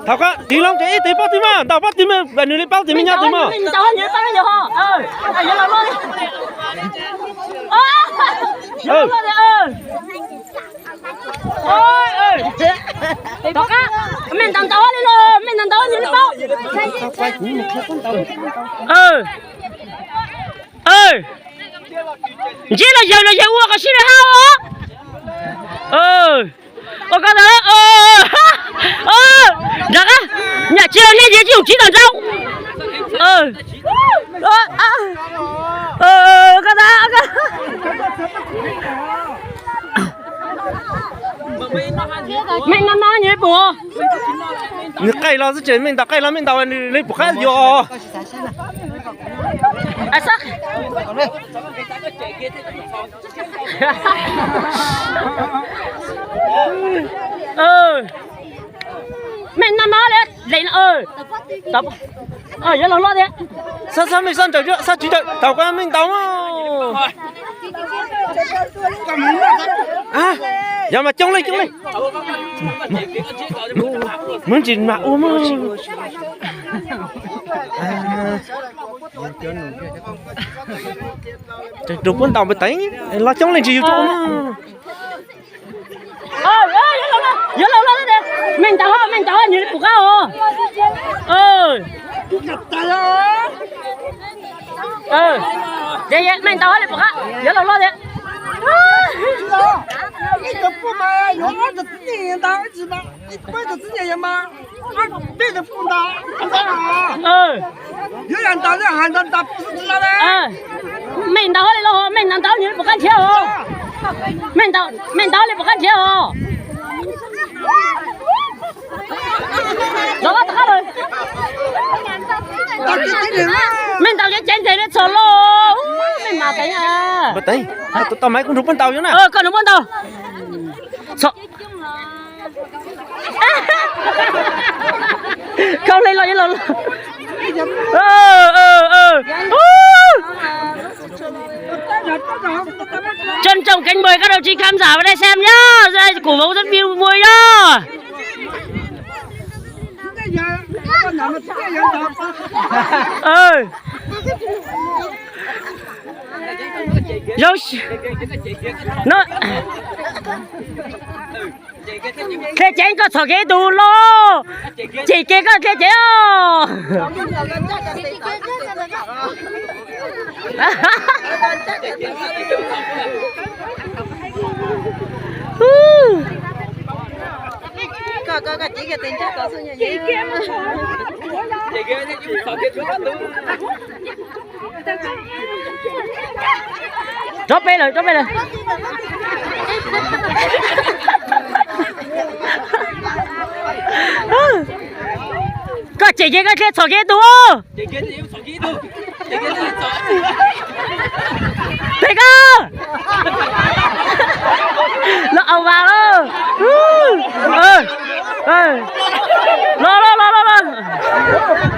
Thaum koj tig loo ces ib tug paub twg mas, ntau paub twg mas, nws li paub twg me nyuam twg mas. Me ntau ntau li los, me ntau ntau li paub. Ntsib los yawg los yawg ua kom sib lawv hab os. Ua koj ntawd, nrog koj, nyam tsis los nej yeej tsis yog tsib tau nraud. Koj ntawd, me no no nyiam pum. Nws qaij los xwb ces me ntau qaij los me ntau li pum qab yos. Me no no li, yuav los loj thiab. Xab xab me xab nrawm xab tsis tawm tau koj me ntau. Yog mas coob leej coob leej. Muab ntsis mas ua mas. Rau puab ntaus npawg Teev, los coob leej tsis yug rau mas. Yuav laus loj, me ntaus, me ntaus nws li pum qab os. Me ntaus li pum qab, yuav laus loj thiab. Me ntaus li los, me ntaus ntaus nws li pum qab nrhiav os. Me ntaus li pum qab nrhiav os. Los qab lawm. Me ntaus cev cev ntseg li txhom los. Me mas Teev, tau maiv kuv nrug puab ntaus yuav na. Koj nrug puab ntaus. Koj hle los yuav laus loj. Trân trọng kính mời các đồng chí khán giả vào đây xem nhá. Đây, cổ vũ rất nhiều vui nhá. Ơ. Dấu nó. Dle ceev koj txhom kev tus los. Cem kev koj dle ceev os. Rov peb lawm, rov peb lawm. Koj cem ces koj dle txhom kev tus. Tes koj.